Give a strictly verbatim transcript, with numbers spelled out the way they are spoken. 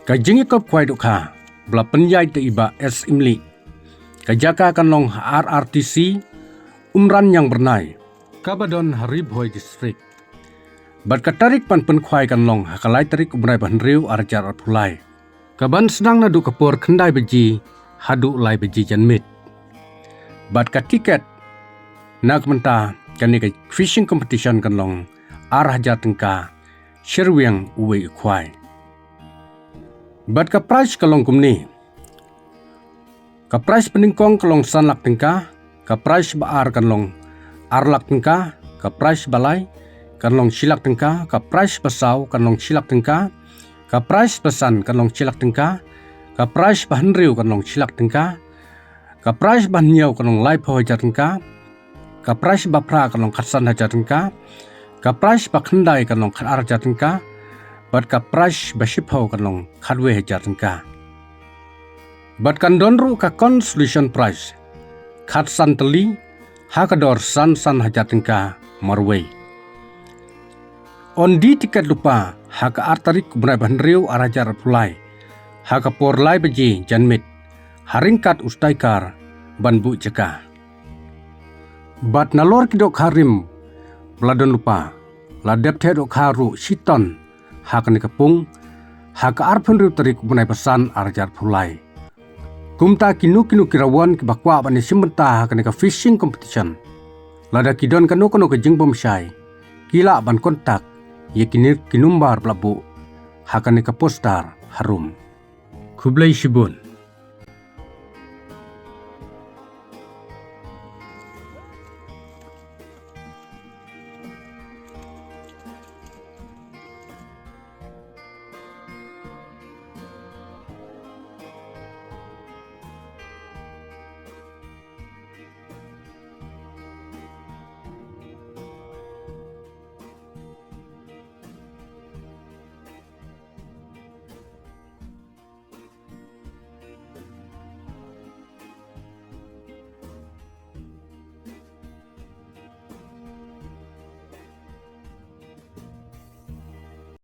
Ka jingïakop khwai dohkha ba la pynïaid da i Bah S Imli. Ka jaka kan long ha R R T C Umran Ñiangbyrnai, kaba don ha Ri Bhoi District. Bad ka tarik ban pynkhwai kan long ha ka lai tarik u bnai ba hynriew ar hajar arphew lai, kaban sdang naduh ka por khyndai baje haduh lai baje janmiet. Bad ka tiket na ka bynta kane ka fishing competition kan long ar hajar tyngka, shyrwiang uwei u khwai. Bad ka prize ka long kumne: ka prize banyngkong ka long san lak tyngka, ka prize ba ar kan long ar lak tyngka, ka prize ba lai kan long shi lak tyngka, ka prize ba saw kan long shi lak tyngka, ka prize ba san kan long shi lak tyngka, ka prize ba hynriew kan long shi lak tyngka, ka prize ba hynñiew kan long laiphew hajar tyngka, ka prize ba phra kan long khatsan hajar tyngka, ka prize ba khyndai kan long khatar hajar tyngka, bad ka prize ba shiphew kan long khatwei hajar tyngka. Bad kan don ruh ka consolation prize khatsan tylli ha ka dor san san hajar tyngka marwei. Yn die tiket lypa ha ka ar tarik u bnai ba hynriew ar hajar arphew lai ha ka por lai baje janmiet ha ryngkat u striker ban buh jaka. Bad nalor ki dohkha rim ba la don lypa, la dep theh dohkha ruh shi ton ha kane ka pung ha ka arphew hynriew tarik u bnai ba san ar hajar arphew lai. Kumta kino kino ki rawon kiba kwah ban ïashim bynta ha kane ka fishing competition, lada ki don kano kano ka jingbymshai, ki lah ban contact ïa kine ki number ba la buh ha kane ka poster harum. Khublei shibun.